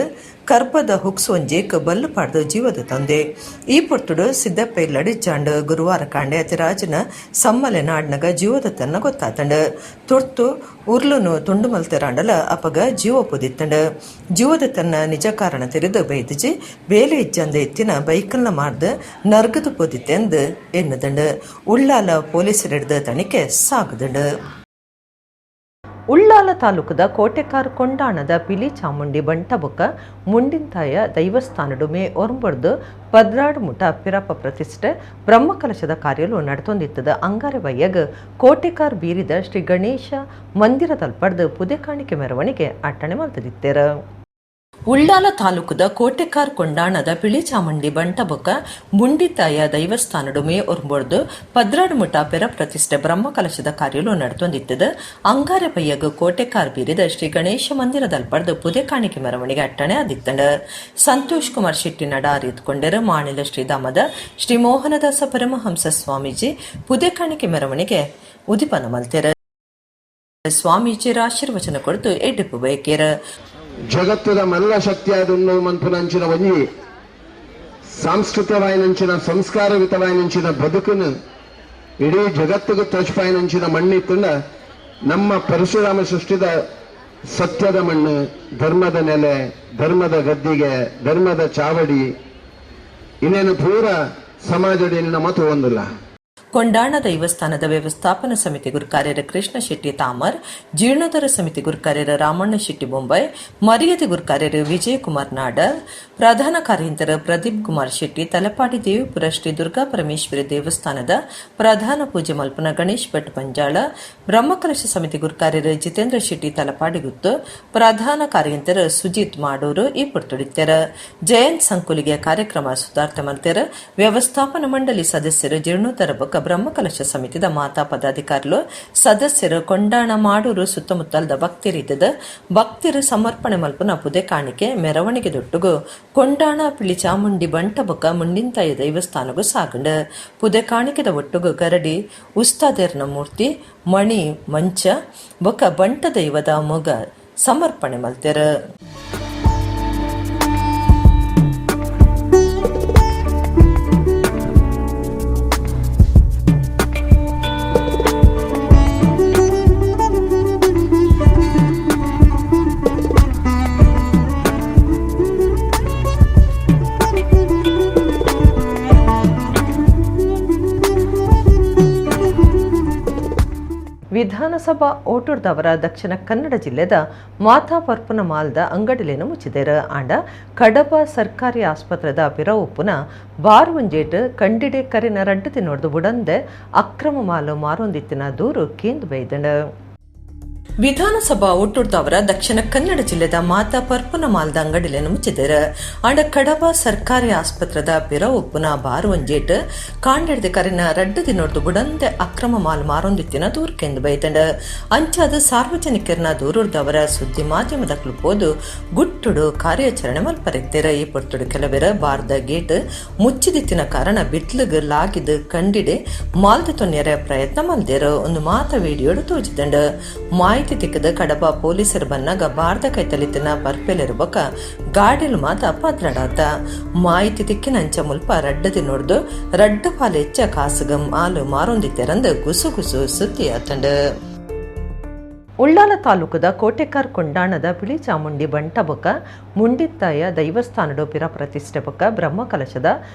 ಕರ್ಬದ ಹುಕ್ಸ್ ಒಂಜೇಕ್ ಬಲ್ಲು ಪಾಡ್ದು ಜೀವದ ತಂದೆ. ಈ ಪೊರ್ತುಡು ಸಿದ್ದಪ್ಪ ಇಲ್ಲಡಿ ಚಾಂಡ್. ಗುರುವಾರ ಕಾಂಡೆ ಯತಿರಾಜನ ಸಮ್ಮಲೆ ನಾಡ್ನಗ ಜೀವದ ತನ್ನ ಗೊತ್ತಾತಂಡ. ತುರ್ತು ಉರ್ಲುನು ತುಂಡು ಮಲ್ತೆರಾಂಡಲ ಅಪಗ ಜೀವ ಪುದಿತ್ತಂಡ. ಜೀವದ ತನ್ನ ನಿಜ ಕಾರಣ ತೆರೆದು ಬೈದಿಜಿ. ಬೇಲೆ ಇಜ್ಜಂದ ಎತ್ತಿನ ಬೈಕಲ್ನ ಮಾರ್ದು ನರ್ಗದು ಪೊದಿತ್ತೆಂದು ಎನ್ನುದಂಡ. ಉಳ್ಳಾಲ ಪೊಲೀಸರಿಡ್ದ ತನಿಖೆ ಸಾಗದಂಡ. ಉಳ್ಳಾಲ ತಾಲೂಕದ ಕೋಟೆಕಾರ್ ಕೊಂಡಾಣದ ಪಿಲಿ ಚಾಮುಂಡಿ ಬಂಟಬೊಕ್ಕ ಮುಂಡಿಂತಾಯ ದೈವಸ್ಥಾನಡು ಮೇ 9 12 ಮುಟ ಪಿರಪ ಪ್ರತಿಷ್ಠೆ ಬ್ರಹ್ಮಕಲಶದ ಕಾರ್ಯಲು ನಡತೊಂದಿತ್ತದ. ಅಂಗಾರೆ ಬಯ್ಯಗ್ ಕೋಟೆಕಾರ್ ಬೀರಿದ ಶ್ರೀ ಗಣೇಶ ಮಂದಿರ ತಲ್ಪಡ್ದು ಪುದೆ ಕಾಣಿಕೆ ಮೆರವಣಿಗೆ ಅಟ್ಟಣೆ ಮಲ್ತದಿತ್ತೇರ. Ullal ತಾಲೂಕುದ ಕೋಟೆಕಾರ್ ಕೊಂಡಾಣದ ಪಿಳಿಚಾಮುಂಡಿ ಬಂಟಬೊಕ್ಕ ಮುಂಡಿತಾಯ ದೈವಸ್ಥಾನಡು ಮೇ ಒರ್ಂಬೊಡ್ದು 12 ಮುಟ ಪೆರ ಪ್ರತಿಷ್ಠೆ ಬ್ರಹ್ಮಕಲಶದ ಕಾರ್ಯಲು ನಡತೊಂದಿತ್ತದ. ಅಂಗಾರೆ ಪಯ್ಯಗ್ ಕೋಟೆಕಾರ್ ಬೀರಿದ ಶ್ರೀ ಗಣೇಶ ಮಂದಿರದಲ್ಪಡ್ದು ಪುದೆ ಕಾಣಿಕೆ ಮೆರವಣಿಗೆ ಅಟ್ಟಣೆ ಆದಿತ್ತಂಡ. ಸಂತೋಷ್ ಕುಮಾರ್ ಶೆಟ್ಟಿ ನಡ ಅರಿತುಕೊಂಡರು. ಮಾಣಿಲ ಶ್ರೀಧಾಮದ ಶ್ರೀ ಮೋಹನದಾಸ ಪರಮಹಂಸ ಸ್ವಾಮೀಜಿ ಪುದೆ ಕಾಣಿಕೆ ಮೆರವಣಿಗೆ ಉದಿಪನ ಮಲ್ತೆರ್. ಸ್ವಾಮೀಜಿಯರ ಆಶೀರ್ವಚನ ಕೊಡ್ತು ಎಡ್ಡಿಪ್ಪು ಬಯಕೇರ. ಜಗತ್ತದ ಮಲ್ಲ ಶಕ್ತಿಯಾದುನ್ನು ಮನ್ಪುನಂಚಿನ ಒಂಜಿ ಸಾಂಸ್ಕೃತಿಕವಾಯಿನಂಚಿನ, ಸಂಸ್ಕಾರಯುತವಾಯಿನಂಚಿನ ಬದುಕನ್ನು ಇಡೀ ಜಗತ್ತಿಗೆ ತೋಚ್ಪಾಯಿನಂಚಿನ ಮಣ್ಣಿತ್ತಂಡ ನಮ್ಮ ಪರಶುರಾಮ ಸೃಷ್ಟಿದ ಸತ್ಯದ ಮಣ್ಣು, ಧರ್ಮದ ನೆಲೆ, ಧರ್ಮದ ಗದ್ದಿಗೆ, ಧರ್ಮದ ಚಾವಡಿ. ಇನ್ನೇನು ಪೂರ ಸಮಾಜದ ಮತ ಹೊಂದಿಲ್ಲ. ಕೊಂಡಾಣ ದೈವಸ್ಥಾನದ ವ್ಯವಸ್ಥಾಪನಾ ಸಮಿತಿ ಗುರುಕಾರ್ಯರ ಕೃಷ್ಣ ಶೆಟ್ಟಿ ತಾಮರ್, ಜೀರ್ಣೋದ್ಧಾರ ಸಮಿತಿ ಗುರುಕಾರ್ಯರ ರಾಮಣ್ಣ ಶೆಟ್ಟಿ ಬೊಂಬೈ, ಮರ್ಯಾದೆ ಗುರುಕಾರ್ಯರು ವಿಜಯಕುಮಾರ್ ನಾಡರ್, ಪ್ರಧಾನ ಕಾರ್ಯಂತರ ಪ್ರದೀಪ್ ಕುಮಾರ್ ಶೆಟ್ಟಿ, ತಲಪಾಡಿ ದೇವಿಪುರ ಶ್ರೀ ದುರ್ಗಾ ಪರಮೇಶ್ವರಿ ದೇವಸ್ಥಾನದ ಪ್ರಧಾನ ಪೂಜೆ ಮಲ್ಪನ ಗಣೇಶ್ ಭಟ್ ಪಂಜಾಳ, ಬ್ರಹ್ಮಕಲಶ ಸಮಿತಿ ಗುರುಕಾರ್ಯರು ಜಿತೇಂದ್ರ ಶೆಟ್ಟಿ ತಲಪಾಡಿಗುತ್ತು, ಪ್ರಧಾನ ಕಾರ್ಯಂತರ ಸುಜಿತ್ ಮಾಡೂರು ಈ ಪೊರ್ತುಡಿತ್ತೆರ್. ಜಯಂತ್ ಸಂಕುಲಿಗೆ ಕಾರ್ಯಕ್ರಮ ಸುಧಾರ್ಥ ಮಲ್ತೆರ್. ವ್ಯವಸ್ಥಾಪನಾ ಮಂಡಳಿ ಸದಸ್ಯರು, ಜೀರ್ಣೋದ್ಧಾರ ಬೊಕ್ಕ ಬ್ರಹ್ಮಕಲಶ ಸಮಿತಿದ ಮಾತಾ ಪದಾಧಿಕಾರಿಲು, ಸದಸ್ಯರು, ಕೊಂಡಾಣ ಮಾಡೂರು ಸುತ್ತಮುತ್ತಲದ ಭಕ್ತರಿದ್ದದ ಭಕ್ತರು ಸಮರ್ಪಣೆ ಮಲ್ಪುನ ಪುದೆ ಕಾಣಿಕೆ ಮೆರವಣಿಗೆ ದೊಟ್ಟುಗು ಕೊಂಡಾಣ ಪಿಳಿ ಚಾಮುಂಡಿ ಬಂಟ ಬೊಕ್ಕ ಮುಂಡಿಂತಾಯ ದೇವಸ್ಥಾನಗು ಸಾಗಂಡ. ಪುದೆ ಕಾಣಿಕೆದ ಒಟ್ಟುಗು ಗರಡಿ ಉಸ್ತಾದೇರ್ನ ಮೂರ್ತಿ, ಮಣಿ ಮಂಚ ಬೊಕ್ಕ ಬಂಟ ದೈವದ ಮೊಗ ಸಮರ್ಪಣೆ ಮಲ್ತೆರ್. ವಿಧಾನಸಭಾ ಓಟುರ್ದವರ ದಕ್ಷಿಣ ಕನ್ನಡ ಜಿಲ್ಲೆದ ಮಾತಾ ಪರ್ಪುನ ಮಾಲ್ದ ಅಂಗಡಿಲೇನು ಮುಚ್ಚಿದೆರ್. ಆಂಡ ಕಡಬ ಸರ್ಕಾರಿ ಆಸ್ಪತ್ರೆದ ಪಿರವುಪ್ಪುನ ಬಾರ್ ಒಂಜೇಟ್ ಕಂಡಿಡೆ ಕರಿನ ರಡ್ಡು ತಿನ್ನೋಡ್ದು ಬುಡಂದೆ ಅಕ್ರಮ ಮಾಲು ಮಾರೊಂದಿತ್ತಿನ ದೂರು ಕೇಂದ್ ಬೈದಂಡ. ವಿಧಾನಸಭಾ ಒಟ್ಟುಡ್ದವರ ದಕ್ಷಿಣ ಕನ್ನಡ ಜಿಲ್ಲೆದ ಮಾತಾ ಪರ್ಪುನ ಮಾಲ್ದ ಅಂಗಡಿಲೇನು ಮುಚ್ಚಿದೆರ್. ಆಂಡ ಕಡಬ ಸರ್ಕಾರಿ ಆಸ್ಪತ್ರೆದ ಪಿರವುಪ್ಪುನ ಬಾರ್ ಒಂಜೇಟ್ ಕಾಂಡೆಡ್ದ ಕರಿನ ರಡ್ಡು ದಿನೊಡ್ದು ಬುಡಂದೆ ಅಕ್ರಮ ಮಾಲ್ ಮಾರೊಂದಿತ್ತಿನ ದೂರ್ಕೆಂದು ಬೈದಂಡ. ಅಂಚಾದ ಸಾರ್ವಜನಿಕರನ ದೂರುಡ್ದವರ ಸುದ್ದಿ ಮಾಧ್ಯಮದ ಪೋದು ಗುಟ್ಟುಡು ಕಾರ್ಯಾಚರಣೆ ಮಲ್ಪರಿತ್ತೆರ. ಈ ಪೊರ್ತುಡು ಕೆಲವೆರ ಬಾರ್ದ ಗೇಟ್ ಮುಚ್ಚಿದಿತ್ತಿನ ಕಾರಣ ಬಿತ್ಲುಗ್ ಲಾಗಿದ್ ಕಂಡಿಡೆ ಮಾಲ್ದ ತೊನ್ಯರ ಪ್ರಯತ್ನ ಮಲ್ದೆರ್. ಒಂದು ಮಾತ ವಿಡಿಯೋಡು ತೋಜಿದಂಡ. ಮಾಹಿತಿ ತಿಕ್ಕದ ಕಡಬ ಪೊಲೀಸರು ಬನ್ನಾಗ ಬಾರ್ದ ಕೈತಲಿತ್ತಿನ ಪರ್ಪೆಲಿರ್ಬಕ ಗಾಡಿಲು ಮಾತ ಪದ್ರಡಾತ. ಮಾಹಿತಿ ತಿಕ್ಕಿನ ಅಂಚ ಮುಲ್ಪ ರಡ್ಡದಿ ನೋಡ್ದು ರಡ್ಡ ಪಾಲು ಹೆಚ್ಚ ಕಾಸುಗ ಮಾಲು ಮಾರೊಂದಿತ್ತೆರಂದು ಗುಸು ಗುಸು ಸುದ್ದಿ ಆತಂಡ. ಉಳ್ಳಾಲ ತಾಲೂಕದ ಕೋಟೆಕಾರ್ ಕೊಂಡಾಣದ ಬಿಳಿ ಚಾಮುಂಡಿ ಬಂಟಬೊಕ್ಕ ಮುಂಡಿತ್ತಾಯ ದೈವಸ್ಥಾನಡು ಪಿರ ಪ್ರತಿಷ್ಠೆ ಬೊಕ್ಕ ಬ್ರಹ್ಮಕಲಶದ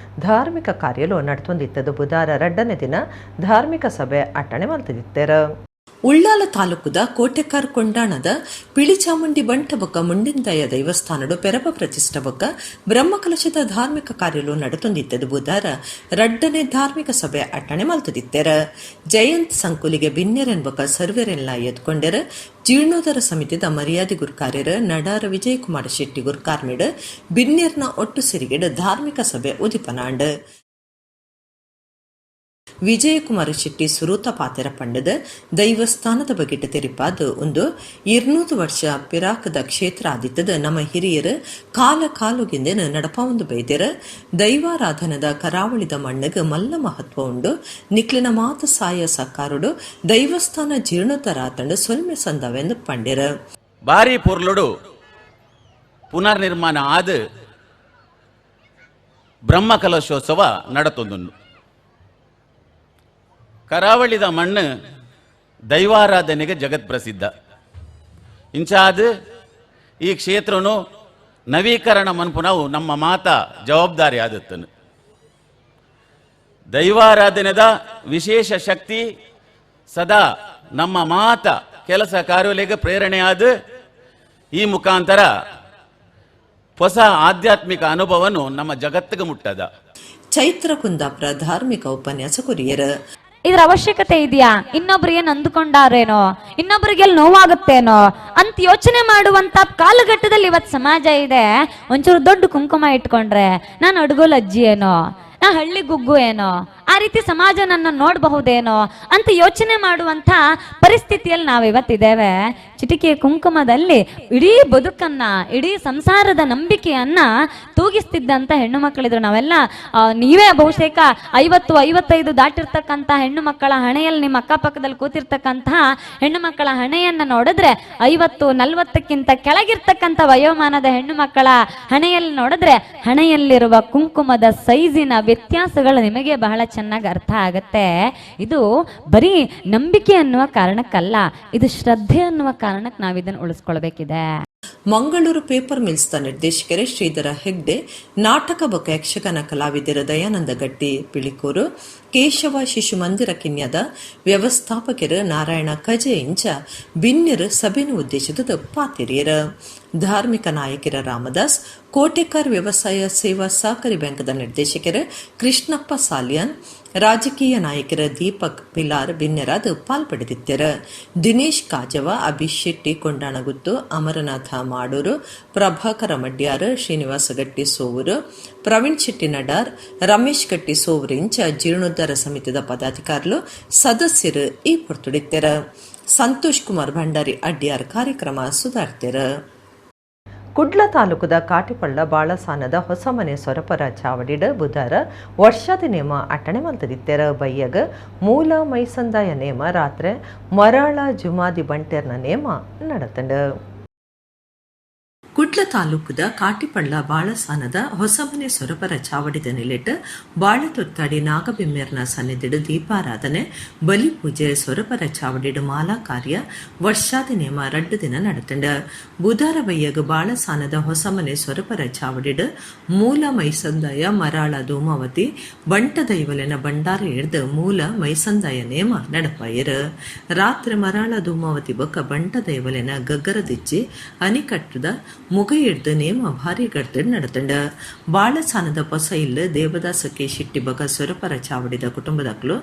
ಧಾರ್ಮಿಕ ಕಾರ್ಯಲು ನಡ್ತೊಂದಿತ್ತದು. ಬುಧಾರ ರಡ್ಡನೇ ದಿನ ಧಾರ್ಮಿಕ ಸಭೆ ಅಟ್ಟಣೆ ಮಲ್ತದಿತ್ತೆರ್. ಉಳ್ಳಾಲ ತಾಲೂಕುದ ಕೋಟೆಕಾರ್ ಕೊಂಡಾಣದ ಪಿಳಿಚಾಮುಂಡಿ ಬಂಟಬೊಕ್ಕ ಮುಂಡಿಂತಾಯ ದೈವಸ್ಥಾನಡು ಪೆರಬ ಪ್ರತಿಷ್ಠೆ ಬೊಕ್ಕ ಬ್ರಹ್ಮಕಲಶದ ಧಾರ್ಮಿಕ ಕಾರ್ಯಲು ನಡತೊಂದಿತ್ತದು. ಬುಧಾರ ರಡ್ಡನೆ ಧಾರ್ಮಿಕ ಸಭೆ ಅಟ್ಟಣೆ ಮಲ್ತದಿತ್ತೆರ್. ಜಯಂತ್ ಸಂಕುಲಿಗೆ ಬಿನ್ನೆರೆನ್ ಬೊಕ್ಕ ಸರ್ವೆರೆನ್ಲ ಎದ್ಕೊಂಡೆರ್. ಜೀರ್ಣೋದ್ಧಾರ ಸಮಿತಿದ ಮರ್ಯಾದೆ ಗುರುಕಾರ್ಯರ್ ನಡಾರ ವಿಜಯಕುಮಾರ ಶೆಟ್ಟಿ ಗುರುಕಾರ್ಮಿಡ್ ಬಿನ್ನೆರ್ನ ಒಟ್ಟು ಸಿರಿಗೆಡ್ ಧಾರ್ಮಿಕ ಸಭೆ ಉದಿಪನಾಂಡ್. ವಿಜಯಕುಮಾರ ಶೆಟ್ಟಿ ಸುರೂತ ಪಾತೆರ ಪಂಡದ ದೈವಸ್ಥಾನದ ಬಗೆಟ್ ತೆರಿಪಾದ, ಒಂದು 200 ವರ್ಷ ಪಿರಾಕದ ಕ್ಷೇತ್ರ ಆದಿತ್ತದ. ನಮ್ಮ ಹಿರಿಯರು ಕಾಲ ಕಾಲುಗಿಂದೇನು ನಡಪಾವೊಂದು ಬೈದೆರ್. ದೈವಾರಾಧನದ ಕರಾವಳಿದ ಮಣ್ಣಗ್ ಮಲ್ಲ ಮಹತ್ವ ಉಂಡು. ನಿಕ್ಲಿನ ಮಾತು ಸಾಯ ಸಕಾರುಡು ದೈವಸ್ಥಾನ ಜೀರ್ಣೋದ್ಧಾರ ಸೊಲ್ಮೆ ಸಂದವೆಂದು ಪಂಡೆರ್. ಬಾರಿ ಪೊರ್ಲುಡು ಪುನರ್ನಿರ್ಮಾಣ ಆದ ಬ್ರಹ್ಮಕಲಶೋತ್ಸವ ನಡತೊಂದುಂಡು. ಕರಾವಳಿದ ಮಣ್ಣು ದೈವಾರಾಧನೆಗೆ ಜಗತ್ ಪ್ರಸಿದ್ಧ. ಇಂಚಾದ ಈ ಕ್ಷೇತ್ರನು ನವೀಕರಣ ಮನ್ಪುನವು ನಮ್ಮ ಮಾತಾ ಜವಾಬ್ದಾರಿ ಆದತ್ತನು. ದೈವಾರಾಧನೆದ ವಿಶೇಷ ಶಕ್ತಿ ಸದಾ ನಮ್ಮ ಮಾತ ಕೆಲಸ ಕಾರ್ಯಗಳಿಗೆ ಪ್ರೇರಣೆಯಾದ ಈ ಮುಖಾಂತರ ಹೊಸ ಆಧ್ಯಾತ್ಮಿಕ ಅನುಭವನು ನಮ್ಮ ಜಗತ್ತಿಗೆ ಮುಟ್ಟದ. ಚೈತ್ರ ಕುಂದಾಪುರ ಧಾರ್ಮಿಕ ಉಪನ್ಯಾಸ ಕೊರಿಯರ್. ಇದ್ರ ಅವಶ್ಯಕತೆ ಇದೆಯಾ, ಇನ್ನೊಬ್ರು ಏನ್ ಅಂದುಕೊಂಡಾರೇನೋ, ಇನ್ನೊಬ್ರಿಗೆ ಎಲ್ಲಿ ನೋವಾಗುತ್ತೇನೋ ಅಂತ ಯೋಚನೆ ಮಾಡುವಂತ ಕಾಲಘಟ್ಟದಲ್ಲಿ ಇವತ್ತು ಸಮಾಜ ಇದೆ. ಒಂಚೂರು ದೊಡ್ಡ ಕುಂಕುಮ ಇಟ್ಕೊಂಡ್ರೆ ನಾನು ಅಡ್ಗೋಲ್ ಅಜ್ಜಿ ಏನೋ, ನಾ ಹಳ್ಳಿ ಗುಗ್ಗು ಏನೋ, ಆ ರೀತಿ ಸಮಾಜ ನನ್ನ ನೋಡಬಹುದೇನೋ ಅಂತ ಯೋಚನೆ ಮಾಡುವಂತ ಪರಿಸ್ಥಿತಿಯಲ್ಲಿ ನಾವಿವತ್ತಿದ್ದೇವೆ. ಚಿಟಿಕೆಯ ಕುಂಕುಮದಲ್ಲಿ ಇಡೀ ಬದುಕನ್ನ, ಇಡೀ ಸಂಸಾರದ ನಂಬಿಕೆಯನ್ನ ತೂಗಿಸ್ತಿದ್ದಂತ ಹೆಣ್ಣು ಮಕ್ಕಳಿದ್ರು. ನಾವೆಲ್ಲ ನೀವೇ ಬಹುಶೇಕ 50 55 ದಾಟಿರ್ತಕ್ಕಂಥ ಹೆಣ್ಣು ಮಕ್ಕಳ ಹಣೆಯಲ್ಲಿ, ನಿಮ್ಮ ಅಕ್ಕಪಕ್ಕದಲ್ಲಿ ಕೂತಿರ್ತಕ್ಕಂತಹ ಹೆಣ್ಣು ಮಕ್ಕಳ ಹಣೆಯನ್ನ ನೋಡಿದ್ರೆ, 50 40ಕ್ಕಿಂತ ಕೆಳಗಿರ್ತಕ್ಕಂಥ ವಯೋಮಾನದ ಹೆಣ್ಣು ಮಕ್ಕಳ ಹಣೆಯಲ್ಲಿ ನೋಡಿದ್ರೆ ಹಣೆಯಲ್ಲಿರುವ ಕುಂಕುಮದ ಸೈಜಿನ ವ್ಯತ್ಯಾಸಗಳು ನಿಮಗೆ ಬಹಳ ಚೆನ್ನಾಗಿ ಅರ್ಥ ಆಗತ್ತೆ. ಇದು ಬರೀ ನಂಬಿಕೆ ಅನ್ನುವ ಕಾರಣಕ್ಕಲ್ಲ, ಇದು ಶ್ರದ್ಧೆ ಅನ್ನುವ ಕಾರಣಕ್ಕೆ ನಾವಿದನ್ನು ಉಳಿಸ್ಕೊಳ್ಬೇಕಿದೆ. ಮಂಗಳೂರು ಪೇಪರ್ ಮಿಲ್ಸ್ನ ನಿರ್ದೇಶಕರೇ ಶ್ರೀಧರ ಹೆಗ್ಡೆ, ನಾಟಕ ಬೊಕ ಯಕ್ಷಗಾನ ಕಲಾವಿದರ ದಯಾನಂದ ಗಟ್ಟಿ ಪಿಳಿಕೂರು, ಕೇಶವ ಶಿಶು ಮಂದಿರ ಕಿನ್ಯದ ವ್ಯವಸ್ಥಾಪಕರು ನಾರಾಯಣ ಕಜೆ ಇಂಚ ಬಿನ್ನಿರು ಸಭೆನು ಉದ್ದೇಶದ ಪಾತಿರಿಯರು. ಧಾರ್ಮಿಕ ನಾಯಕರ ರಾಮದಾಸ್ ಕೋಟೆಕಾರ್, ವ್ಯವಸಾಯ ಸೇವಾ ಸಹಕಾರಿ ಬ್ಯಾಂಕ್ದ ನಿರ್ದೇಶಕರು ಕೃಷ್ಣಪ್ಪ ಸಾಲಿಯಾನ್, ರಾಜಕೀಯ ನಾಯಕರ ದೀಪಕ್ ಪಿಲಾರ್ ಬಿನ್ನೆರಾದ ಪಾಲ್ಪಡೆದಿತ್ತರ. ದಿನೇಶ್ ಕಾಜವ, ಅಭಿಷ್ ಶೆಟ್ಟಿ ಕೊಂಡಾಣಗುತ್ತು, ಅಮರನಾಥ ಮಾಡೂರು, ಪ್ರಭಾಕರ ಮಡ್ಯಾರ್, ಶ್ರೀನಿವಾಸ ಗಟ್ಟಿ ಸೋವೂರು, ಪ್ರವೀಣ್ ಶೆಟ್ಟಿ ನಡಾರ್, ರಮೇಶ್ ಗಟ್ಟಿ ಸೋವೂರು ಇಂಚ ಜೀರ್ಣೋದ್ಧಾರ ಸಮಿತಿದ ಪದಾಧಿಕಾರಿಗಳು, ಸದಸ್ಯರು ಈ ಪೊರ್ತುಡಿತ್ತರ. ಸಂತೋಷ್ ಕುಮಾರ್ ಭಂಡಾರಿ ಅಡ್ಯಾರ್ ಕಾರ್ಯಕ್ರಮ ಸುಧಾರ್ತಿರ. ಕುಡ್ಲ ತಾಲೂಕುದ ಕಾಟಿಪಳ್ಳ ಬಾಳಸಾನದ ಹೊಸಮನೆ ಸೊರಪರ ಚಾವಡಿಡ್ ಬುಧಾರ ವರ್ಷಾದಿ ನೇಮ ಅಟ್ಟಣೆ ಮಲ್ತದಿತ್ತೆರ. ಬಯ್ಯಗ ಮೂಲ ಮೈಸಂದಾಯ ನೇಮ, ರಾತ್ರೆ ಮರಾಳ ಜುಮಾದಿ ಬಂಟೆರ್ನ ನೇಮ ನಡತಂಡ. ಕುಡ್ಲ ತಾಲೂಕುದ ಕಾಟಿಪಳ್ಳ ಬಾಳಸಾನದ ಹೊಸಮನೆ ಸೊರಪರ ಚಾವಡಿದ ನಿಲೆಟ್ ಬಾಳತೊತ್ತಾಡಿ ನಾಗಬಿಮ್ಮೆರ್ನ ಸನ್ನಿಧಿಡು ದೀಪಾರಾಧನೆ, ಬಲಿಪೂಜೆ, ಸೊರಪರ ಚಾವಡಿಡು ಮಾಲಾ ಕಾರ್ಯ, ವರ್ಷಾದಿ ನೇಮ ರಡ್ಡು ದಿನ ನಡತಂಡ. ಬುಧಾರ ಬಯ್ಯಗ ಬಾಳಸಾನದ ಹೊಸಮನೆ ಸೊರಪರ ಚಾವಡಿಡು ಮೂಲ ಮೈಸಂದಾಯ ಮರಾಳ ಧೂಮಾವತಿ ಬಂಟ ದೈವಲೆನ ಭಂಡಾರ ಹಿಡ್ದು ಮೂಲ ಮೈಸಂದಾಯ ನೇಮ ನಡಪಾಯರು. ರಾತ್ರಿ ಮರಾಳ ಧೂಮಾವತಿ ಬೊಕ್ಕ ಬಂಟ ದೈವಲೆನ ಗಗ್ಗರದಿಚ್ಚಿ ಅನಿಕಟ್ಟದ ಮುಗ ಹಿಡ್ದು ನೇಮ ಭಾರಿ ಗಡ್ದಡ್ ನಡತಂಡ. ಬಾಳಸಾನದ ಪೊಸ ಇಲ್ಲು ದೇವದಾಸ ಕೆ ಶೆಟ್ಟಿ ಬಗ ಸೊರಪರ ಚಾವಡಿದ ಕುಟುಂಬದಕ್ಲು,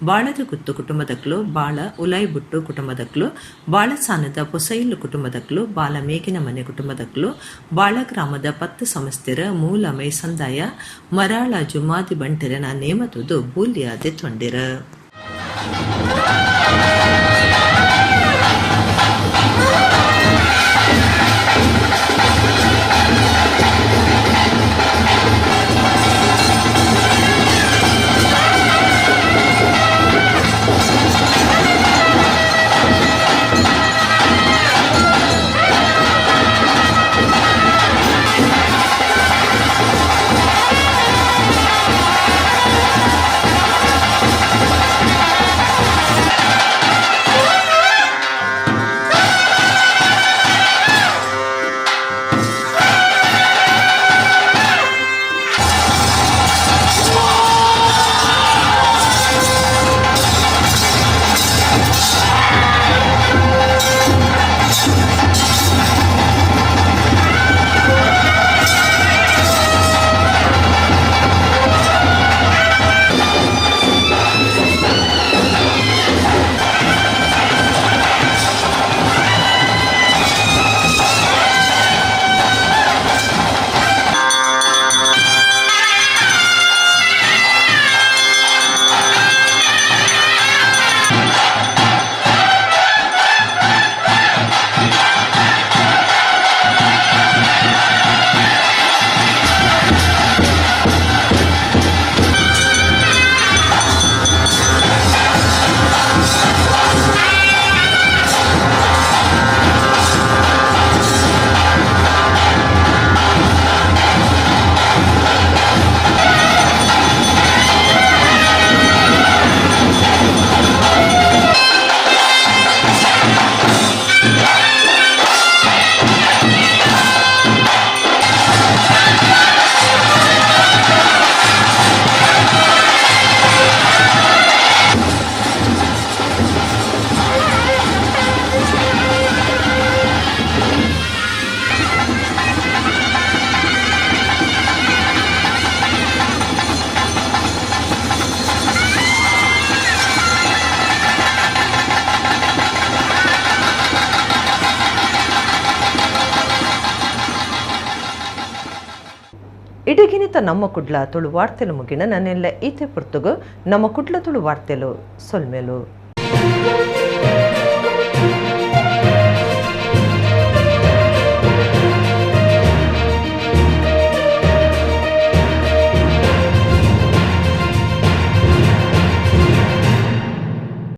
ಬಾಳದ ಗುತ್ತು ಕುಟುಂಬದಕ್ಲು, ಬಾಳ ಉಲಾಯ್ಬುಟ್ಟು ಕುಟುಂಬದಕ್ಲು, ಬಾಳಸಾನದ ಪೊಸೈಲು ಕುಟುಂಬದಕ್ಲು, ಬಾಲ ಮೇಗಿನ ಮನೆ ಕುಟುಂಬದಕ್ಲು, ಬಾಳ ಗ್ರಾಮದ 10 ಸಂಸ್ಥೆರ ಮೂಲ ಮೈಸಂದಾಯ ಮರಾಳ ಜುಮಾದಿ ಬಂಟೆರನ ನೇಮತುದು ಬೂಲ್ಯ ದೆತ್ತೊಂಡಿರ. ಇಡಗಿನಿತ ನಮ್ಮ ಕುಡ್ಲ ತುಳು ವಾರ್ತೆಲು ಮುಗಿನ ನನ್ನೆಲ್ಲ ಈತೆ ಪುರ್ತುಗು ನಮ್ಮ ಕುಡ್ಲ ತುಳು ವಾರ್ತೆಲು ಸೊಲ್ಮೆಲು.